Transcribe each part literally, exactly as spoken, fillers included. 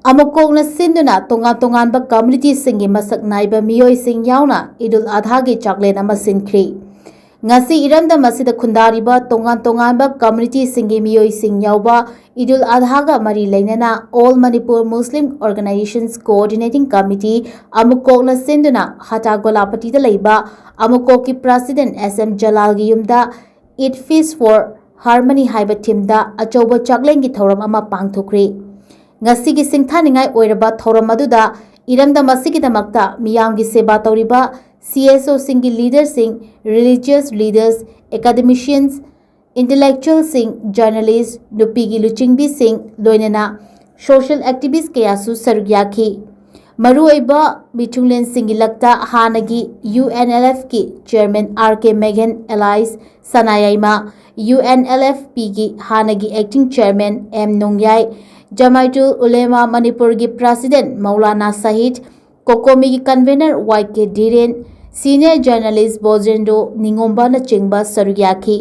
ꯑꯃꯨꯛꯀꯣꯛꯅ ꯁꯤꯟꯗꯨꯅ ꯇꯣꯉꯥꯟ ꯇꯣꯉꯥꯟꯕ ꯀꯝꯃ꯭ꯌꯨꯅꯤꯇꯤꯁꯤꯡꯒꯤ ꯃꯁꯛ ꯅꯥꯏꯕ ꯃꯤꯑꯣꯏꯁꯤꯡ ꯌꯥꯎꯅ ꯏꯗꯨꯜ ꯑꯙꯥꯒꯤ ꯆꯥꯛꯂꯦꯟ ꯑꯃ ꯁꯤꯟꯈ꯭ꯔꯤ꯫ ꯉꯁꯤ ꯏꯔꯝꯗꯝ ꯑꯁꯤꯗ ꯈꯨꯟꯗꯥꯔꯤꯕ ꯇꯣꯉꯥꯟ ꯇꯣꯉꯥꯟꯕ ꯀꯝꯃ꯭ꯌꯨꯅꯤꯇꯤꯁꯤꯡꯒꯤ ꯃꯤꯑꯣꯏꯁꯤꯡ ꯌꯥꯎꯕ ꯏꯗꯨꯜ ꯑꯙꯥꯒ ꯃꯔꯤ ꯂꯩꯅꯅ All Manipur Muslim Organizations Coordinating Committee ꯑꯃꯨꯛꯀꯣꯛꯅ ꯁꯤꯟꯗꯨꯅ ꯍꯥꯇꯥ ꯒꯣꯂꯥꯄꯇꯤꯗ ꯂꯩꯕ ꯑꯃꯨꯛꯀꯣꯛꯀꯤ ꯄ꯭ꯔꯁꯤꯗꯦꯟ ꯑꯦꯁ ꯑꯦꯝ ꯖꯂꯥꯜꯒꯤ ꯌꯨꯝꯗ Eat Fish for Harmony ꯍꯥꯏꯕ ꯊꯤꯝꯗ ꯑꯆꯧꯕ ꯆꯥꯛꯂꯦꯟꯒꯤ ꯊꯧꯔꯝ ꯑꯃ ꯄꯥꯡꯊꯣꯛꯈ꯭ꯔꯤ꯫ ꯉꯁꯤꯒꯤ ꯁꯤꯡꯊꯥꯅꯤꯡꯉꯥꯏ ꯑꯣꯏꯔꯕ ꯊꯧꯔꯝ ꯑꯗꯨꯗ ꯏꯔꯝꯗꯝ ꯑꯁꯤꯒꯤꯗꯃꯛꯇ ꯃꯤꯌꯥꯝꯒꯤ ꯁꯦꯕꯥ ꯇꯧꯔꯤꯕ ꯁꯤ ꯑꯦꯁ ꯑꯣꯁꯤꯡꯒꯤ ꯂꯤꯗꯔꯁꯤꯡ, ꯔꯤꯂꯤꯖꯤꯌꯁ ꯂꯤꯗꯔꯁ, ꯑꯦꯀꯥꯗꯦꯃꯤꯁꯤꯌꯟꯁ, ꯏꯟꯇꯦꯂꯦꯛꯆꯨꯋꯦꯜꯁꯤꯡ, ꯖꯔꯅꯦꯂꯤꯁ, ꯅꯨꯄꯤꯒꯤ ꯂꯨꯆꯤꯡꯕꯤꯁꯤꯡ, ꯂꯣꯏꯅꯅ ꯁꯣꯁꯤꯌꯦꯜ ꯑꯦꯛꯇꯤꯚꯤꯁ꯭ꯠ ꯀꯌꯥꯁꯨ ꯁꯔꯨꯛ ꯌꯥꯈꯤ꯫ ꯃꯔꯨꯑꯣꯏꯕ ꯃꯤꯊꯨꯡꯂꯦꯟꯁꯤꯡꯒꯤ ꯂꯛꯇ ꯍꯥꯟꯅꯒꯤ ꯌꯨ ꯑꯦꯟ ꯑꯦꯜ ꯑꯦꯐꯀꯤ ꯆꯦꯌꯔꯃꯦꯟ ꯑꯥꯔ ꯀꯦ ꯃꯦꯘꯟ alias Sanayaima, U N L F ꯄꯤꯒꯤ ꯍꯥꯟꯅꯒꯤ ꯑꯦꯛꯇꯤꯡ ꯆꯦꯌꯔꯃꯦꯟ ꯑꯦꯝ ꯅꯣꯡꯌꯥꯏ, ꯖꯃꯥꯏꯇꯨꯜ ꯎꯂꯦꯃꯥ ꯃꯅꯤꯄꯨꯔꯒꯤ ꯄ꯭ꯔꯁꯤꯗꯦꯟ ꯃꯧꯂꯥꯅꯥ ꯁꯍꯤꯗ, ꯀꯣꯀꯣꯃꯤꯒꯤ convener Y K Dhiren, senior journalist Bojendro ꯅꯤꯉꯣꯝꯕꯅꯆꯤꯡꯕ ꯁꯔꯨꯛ ꯌꯥꯈꯤ꯫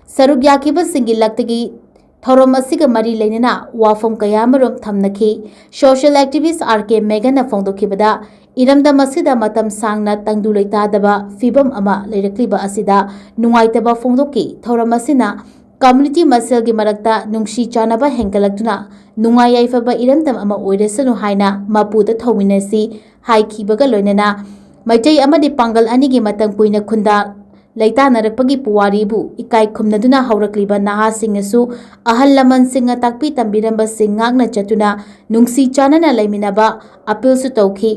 ꯁꯔꯨꯛ ꯌꯥꯈꯤꯕꯁꯤꯡꯒꯤ ꯂꯛꯇꯒꯤ ꯊꯧꯔꯝ ꯑꯁꯤꯒ ꯃꯔꯤ ꯂꯩꯅꯅ ꯋꯥꯐꯝ ꯀꯌꯥ ꯑꯃꯔꯣꯝ ꯊꯝꯅꯈꯤ꯫ ꯁꯣꯁꯤꯌꯦꯜ ꯑꯦꯛꯇꯤꯚꯤꯁ꯭ꯠ ꯑꯥꯔ ꯀꯦ ꯃꯦꯘꯟꯅ ꯐꯣꯡꯗꯣꯛꯈꯤꯕꯗ, ꯏꯔꯝꯗꯝ ꯑꯁꯤꯗ ꯃꯇꯝ ꯁꯥꯡꯅ ꯇꯪꯗꯨ ꯂꯩꯇꯥꯗꯕ ꯐꯤꯚꯝ ꯑꯃ ꯂꯩꯔꯛꯂꯤꯕ ꯑꯁꯤꯗ ꯅꯨꯡꯉꯥꯏꯇꯕ ꯐꯣꯡꯗꯣꯛꯈꯤ꯫ ꯊꯧꯔꯝ ꯑꯁꯤꯅ ꯀꯝꯃ꯭ꯌꯨꯅꯤꯇꯤ ꯃꯁꯦꯜꯒꯤ ꯃꯔꯛꯇ ꯅꯨꯡꯁꯤ ꯆꯥꯟꯅꯕ ꯍꯦꯟꯒꯠꯂꯛꯇꯨꯅ ꯅꯨꯡꯉꯥꯏ ꯌꯥꯏꯐꯕ ꯏꯔꯝꯗꯝ ꯑꯃ ꯑꯣꯏꯔꯁꯅꯨ ꯍꯥꯏꯅ ꯃꯄꯨꯗ ꯊꯧꯃꯤꯟꯅꯁꯤ ꯍꯥꯏꯈꯤꯕꯒ ꯂꯣꯏꯅꯅ ꯃꯩꯇꯩ ꯑꯃꯗꯤ ꯄꯥꯡꯒꯜ ꯑꯅꯤꯒꯤ ꯃꯇꯝ ꯀꯨꯏꯅ ꯈꯨꯟꯗꯥ ꯂꯩꯇꯥꯅꯔꯛꯄꯒꯤ ꯄꯨꯋꯥꯔꯤꯕꯨ ꯏꯀꯥꯏ ꯈꯨꯝꯅꯗꯨꯅ ꯍꯧꯔꯛꯂꯤꯕ ꯅꯍꯥꯁꯤꯡꯅꯁꯨ ꯑꯍꯜ ꯂꯃꯟꯁꯤꯡꯅ ꯇꯥꯛꯄꯤ ꯇꯝꯕꯤꯔꯝꯕꯁꯤꯡ ꯉꯥꯛꯅ ꯆꯠꯇꯨꯅ ꯅꯨꯡꯁꯤ ꯆꯥꯟꯅꯅ ꯂꯩꯃꯤꯟꯅꯕ ꯑꯄꯤꯜꯁꯨ ꯇꯧꯈꯤ꯫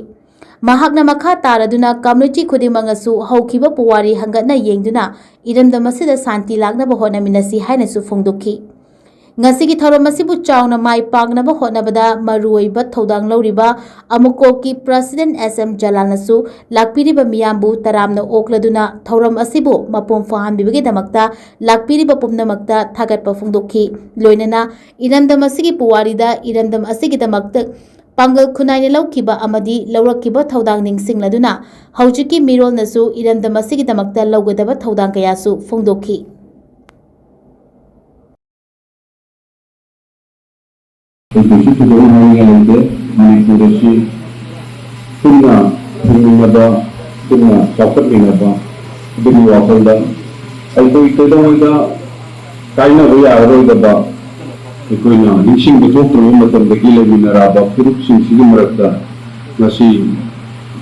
ꯃꯍꯥꯛꯅ ꯃꯈꯥ ꯇꯥꯔꯗꯨꯅ ꯀꯝꯃ꯭ꯌꯨꯅꯤꯇꯤ ꯈꯨꯗꯤꯡꯃꯛꯅꯁꯨ ꯍꯧꯈꯤꯕ ꯄꯨꯋꯥꯔꯤ ꯍꯪꯒꯠꯅ ꯌꯦꯡꯗꯨꯅ ꯏꯔꯝꯗꯝ ꯑꯁꯤꯗ ꯁꯥꯟꯇꯤ ꯂꯥꯛꯅꯕ ꯍꯣꯠꯅꯃꯤꯟꯅꯁꯤ ꯍꯥꯏꯅꯁꯨ ꯐꯣꯡꯗꯣꯛꯈꯤ꯫ ꯉꯁꯤꯒꯤ ꯊꯧꯔꯝ ꯑꯁꯤꯕꯨ ꯆꯥꯎꯅ ꯃꯥꯏ ꯄꯥꯛꯅꯕ ꯍꯣꯠꯅꯕꯗ ꯃꯔꯨꯑꯣꯏꯕ ꯊꯧꯗꯥꯡ ꯂꯧꯔꯤꯕ ꯑꯃꯨꯀꯣꯛꯀꯤ ꯄ꯭ꯔꯁꯤꯗꯦꯟ ꯑꯦꯁ ꯑꯦꯝ ꯖꯂꯥꯜꯅꯁꯨ ꯂꯥꯛꯄꯤꯔꯤꯕ ꯃꯤꯌꯥꯝꯕꯨ ꯇꯔꯥꯝꯅ ꯑꯣꯛꯂꯗꯨꯅ ꯊꯧꯔꯝ ꯑꯁꯤꯕꯨ ꯃꯄꯨꯡ ꯐꯥꯍꯟꯕꯤꯕꯒꯤꯗꯃꯛꯇ ꯂꯥꯛꯄꯤꯔꯤꯕ ꯄꯨꯝꯅꯃꯛꯇ ꯊꯥꯒꯠꯄ ꯐꯣꯡꯗꯣꯛꯈꯤ꯫ ꯂꯣꯏꯅꯅ ꯏꯔꯝꯗꯝ ꯑꯁꯤꯒꯤ ꯄꯨꯋꯥꯔꯤꯗ ꯏꯔꯝꯗꯝ ꯑꯁꯤꯒꯤꯗꯃꯛꯇ ꯄꯥꯡꯒꯜ ꯈꯨꯟꯅꯥꯏꯅ ꯂꯧꯈꯤꯕ ꯑꯃꯗꯤ ꯂꯧꯔꯛꯈꯤꯕ ꯊꯧꯗꯥꯡ ꯅꯤꯡꯁꯤꯡꯂꯗꯨꯅ ꯍꯧꯖꯤꯛꯀꯤ ꯃꯤꯔꯣꯜꯅꯁꯨ ꯏꯔꯝꯗꯝ ꯑꯁꯤꯒꯤꯗꯃꯛꯇ ꯂꯧꯒꯗꯕ ꯊꯧꯗꯥꯡ ꯀꯌꯥꯁꯨ ꯐꯣꯡꯗꯣꯛꯈꯤ꯫ ꯑꯩ ꯀꯩꯁꯨ ꯊꯣꯏꯗꯣꯛꯅ ꯍꯥꯏꯅꯤꯡꯉꯥꯏ ꯂꯩꯇꯦ꯫ ꯃꯅꯤꯄꯨꯔ ꯑꯁꯤ ꯄꯨꯟꯅ ꯍꯤꯡꯃꯤꯟꯅꯕ, ꯄꯨꯟꯅ ꯆꯥꯎꯈꯠꯃꯤꯟꯅꯕ ꯑꯗꯨꯒꯤ ꯋꯥꯈꯜꯗ ꯑꯩꯈꯣꯏ ꯀꯩꯗꯧꯉꯩꯗ ꯀꯥꯏꯅꯕ ꯌꯥꯔꯔꯣꯏꯗꯕ, ꯑꯩꯈꯣꯏꯅ ꯅꯤꯡꯁꯤꯡꯕ ꯊꯣꯛꯇ꯭ꯔꯕ ꯃꯇꯝꯗꯒꯤ ꯂꯩꯃꯤꯟꯅꯔꯛꯑꯕ ꯐꯨꯔꯨꯞꯁꯤꯡꯁꯤꯒꯤ ꯃꯔꯛꯇ ꯉꯁꯤ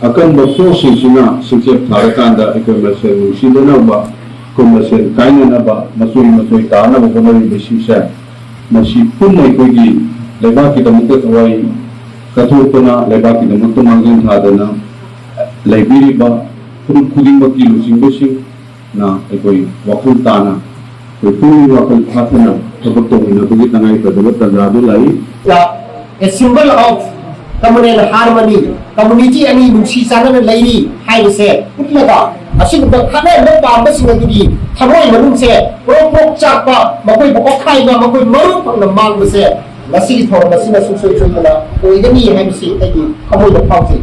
ꯑꯀꯟꯕ ꯐꯣꯔꯁꯁꯤꯡꯁꯤꯅ ꯁꯤꯡꯆꯦꯞ ꯊꯥꯔꯀꯥꯟꯗ ꯑꯩꯈꯣꯏ ꯃꯁꯦꯜ ꯅꯨꯡꯁꯤꯅꯅꯕ, ꯑꯩꯈꯣꯏ ꯃꯁꯦꯜ ꯀꯥꯏꯅꯅꯕ, ꯃꯆꯣꯏ ꯃꯆꯣꯏ ꯇꯥꯅꯕ ꯍꯣꯠꯅꯔꯤꯕꯁꯤꯡꯁꯦ, ꯃꯁꯤ ꯄꯨꯟꯅ ꯑꯩꯈꯣꯏꯒꯤ ꯂꯩꯕꯥꯛꯀꯤꯗꯃꯛꯇ ꯊꯋꯥꯏ ꯀꯠꯊꯣꯛꯇꯨꯅ, ꯂꯩꯕꯥꯛꯀꯤꯗꯃꯛꯇ ꯃꯥꯡꯖꯤꯜ ꯊꯥꯗꯅ ꯂꯩꯕꯤꯔꯤꯕ ꯐꯨꯔꯨꯞ ꯈꯨꯗꯤꯡꯃꯛꯀꯤ ꯂꯨꯆꯤꯡꯕꯁꯤꯡꯅ ꯑꯩꯈꯣꯏ ꯋꯥꯈꯜ ꯇꯥꯅ, ꯑꯩꯈꯣꯏ ꯄꯨꯛꯅꯤꯡ ꯋꯥꯈꯜ ꯐꯥꯊꯅ ꯊꯕꯛ ꯇꯧꯃꯤꯟꯅꯕꯒꯤ ꯇꯉꯥꯏꯐꯗꯕ ꯇꯥꯟꯖꯥꯗꯨ ꯂꯥꯛꯏ꯫ A symbol of communal harmony, community ꯑꯅꯤ ꯅꯨꯡꯁꯤ ꯆꯥꯟꯅꯅ ꯂꯩꯔꯤ ꯍꯥꯏꯕꯁꯦ ꯎꯠꯂꯒ, ꯑꯁꯤꯒꯨꯝꯕ ꯈꯠꯅꯕ ꯄꯥꯝꯕꯁꯤꯡ ꯑꯗꯨꯒꯤ ꯊꯃꯣꯏ ꯃꯅꯨꯡꯁꯦ ꯄ꯭ꯔꯣꯛ ꯄ꯭ꯔꯣꯛ ꯆꯥꯛꯄ, ꯃꯈꯣꯏꯕꯨ ꯑꯣꯠꯈꯥꯏꯕ, ꯃꯈꯣꯏ ꯃꯔꯨ ꯐꯪꯅ ꯃꯥꯡꯕꯁꯦ ꯉꯁꯤꯒꯤ ꯊꯧꯔꯝ ꯑꯁꯤꯅ ꯁꯨꯡꯁꯣꯏ ꯁꯣꯏꯗꯅ ꯑꯣꯏꯒꯅꯤ ꯍꯥꯏꯕꯁꯤ ꯑꯩꯒꯤ ꯊꯃꯣꯏꯗ ꯐꯥꯎꯖꯩ꯫